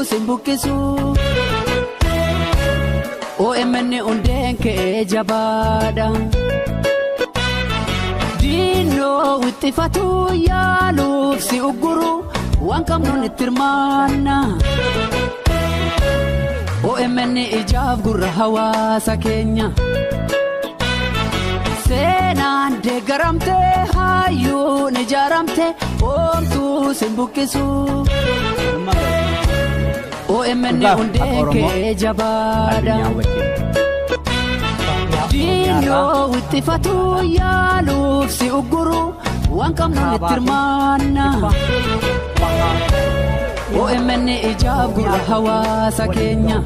sin buqqisu. OMN hundeen kee jabaadha. Diinoo wixxifatu yaaluuf si ugguru waan qabnuun itti hirmaanna. OMN ijaaf gurra hawaasa keenya. Seenaan deeggaramte hayyuun ijaaramte oomtuu sin buqqisu. OMN Dhugaaf akka hundeen Oromoo kee jabaadha. Addunyaa wajjin. Diinoo wixxifatu yaaluuf si ugguru waan qabnuun itti hirmaanna. OMN ijaaf gurra hawaasa keenya.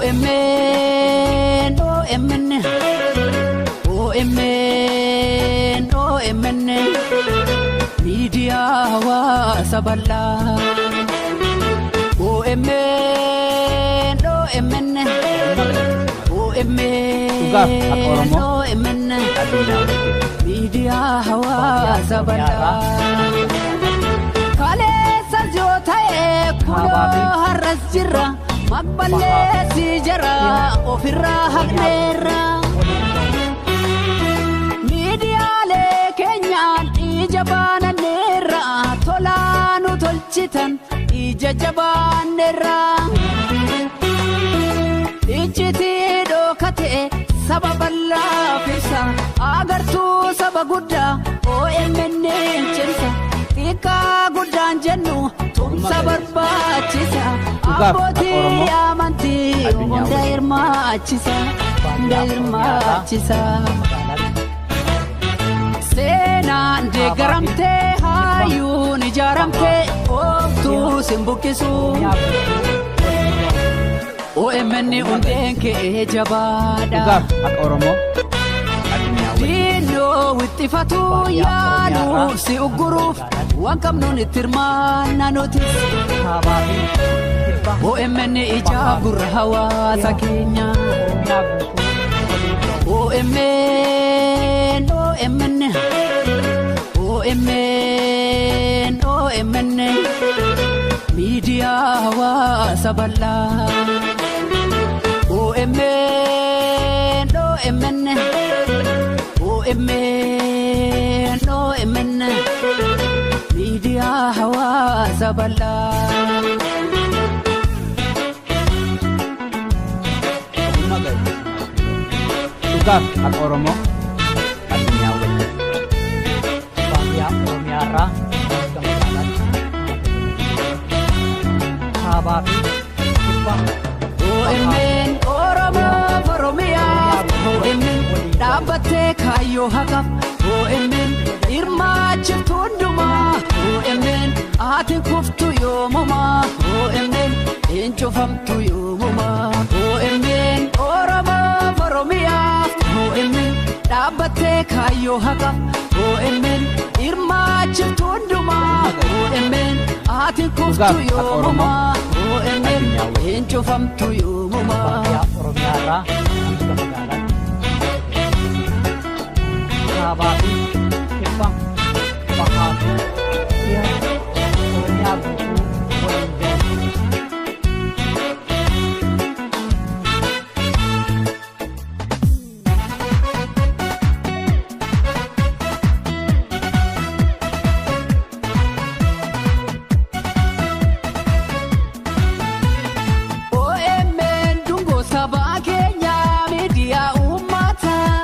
OMN OMN OMN OMN miidiyaa hawaasa bal'aa. OMN OMN OMN Dhugaaf akka Oromoo OMN addunyaa wajjin. miidiyaa hawaasa bal'aa. Kaleessas yoo ta'e kunoo har'as jirra maqballeessi jara ofirraa haqneerra. Miidiyaalee keenyaan ija baananneerra tolaa nu tolchitan ija jabaanneerra. Iccitii dhokate saba bal'aaf ibsa agartuu saba guddaa OMN cimsa xiqqaa guddaan jennu tumsa barbaachisa Dhugaaf akka abbootii Oromoo amantii addunyaa hunda wajjin. hirmaachisa hunda hirmaachisa. Seenaan deeggaramtee hayyuun ijaaramtee oomtuu sin buqqisu. OMN hundeen kee jabaadha. Dhugaaf akka Oromoo addunyaa wajjin. Diinoo wixxifatu yaaluuf si ugguruuf waan qabnuun itti hirmaanna nutis. OMN ijaaf gurra hawaasa keenya. OMN OMN OMN OMN miidiyaa hawaasa bal'aa. OMN OMN OMN OMN miidiyaa hawaasa bal'aa. Dhugaaf akka Oromoo addunyaa wajjin. Baadiyaa Oromiyaarraa hanga magaalaatti kaabaa fi kibba OMN Oromoof Oromiyaaf OMN dhaabbattee kaayyoo haqaaf OMN hirmaachiftu hundumaa OMN ati kuftu yoomumaa OMN hin cufamtu yoomumaa OMN Oromoof Oromiyaaf OMN dhaabbattee kaayyoo haqaaf OMN hirmaachiftu hundumaa OMN ati kuftu Dhugaaf akka Oromoo yoomumaa OMN addunyaa wajjin. hin cufamtu yoomumaa. Baadiyaa Oromiyaarraa hanga magaalaatti kaabaa fi kibba bahaa fi dhiha Oromiyaa guutuu waliin gahu. OMN dungoo sabaa keenyaa miidiyaa uummataa.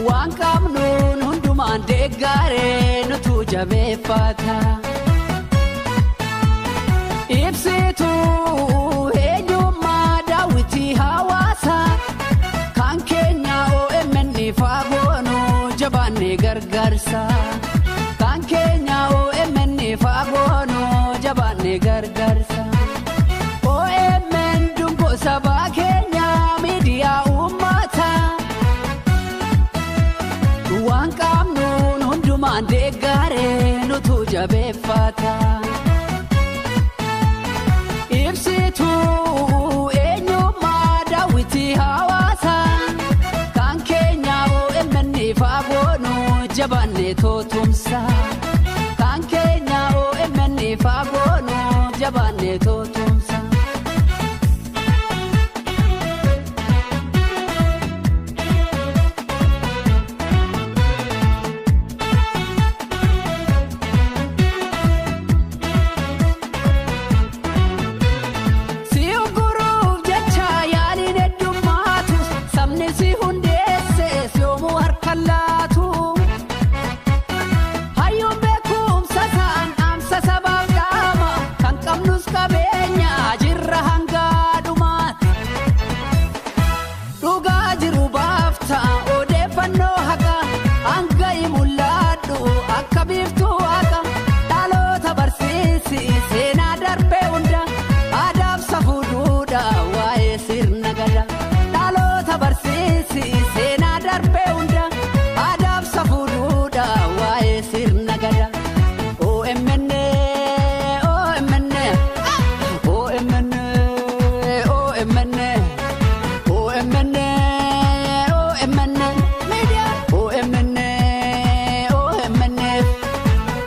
Waan qabnuun hundumaan deeggaree nutu jabeeffata. Ibsituu eenyummaa daawwitii hawaasaa kan keenya OMN faagoonuu jabaannee gargaarsa. Kan keenya OMN faagoonuu jabaannee gargaarsa. OMN dungoo sabaa keenyaa miidiyaa uummataa. Waan qabnuun hundumaan deeggaree nutu jabeeffata. Ibsituu eenyummaa daawwitii hawaasaa kan keenya OMN faagoonuu jabaannee tootumsa. Kan keenya OMN. Jabaannee tootumsa. Si uguruuf jecha yaaliin heddummaatu sabni si hundeesse yoomuu harka laatu. Hayyuun beekumsa isaan dhaamsa sabaaf dhaama kan qabnus qabeenya jirra hanga dhumaati. Dhugaa jiru baafta odeeffannoo haqa hanga mul'adhu akka biiftuu haqa dhaloota barsiisi seenaa darbee hunda aadaaf safuu duudhaa waa'ee sirna gada. Dhaloota barsiisi seenaa darbee hunda aadaaf safuu duudhaa waa'ee sirna gada. OMN OMN OMN OMN OMN OMN Media OMN OMN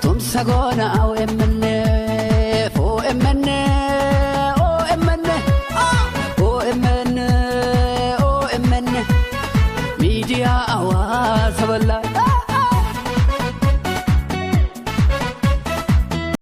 Tumsa goona OMN OMN OMN OMN OMN Miidiyaa hawaasa bal'aa.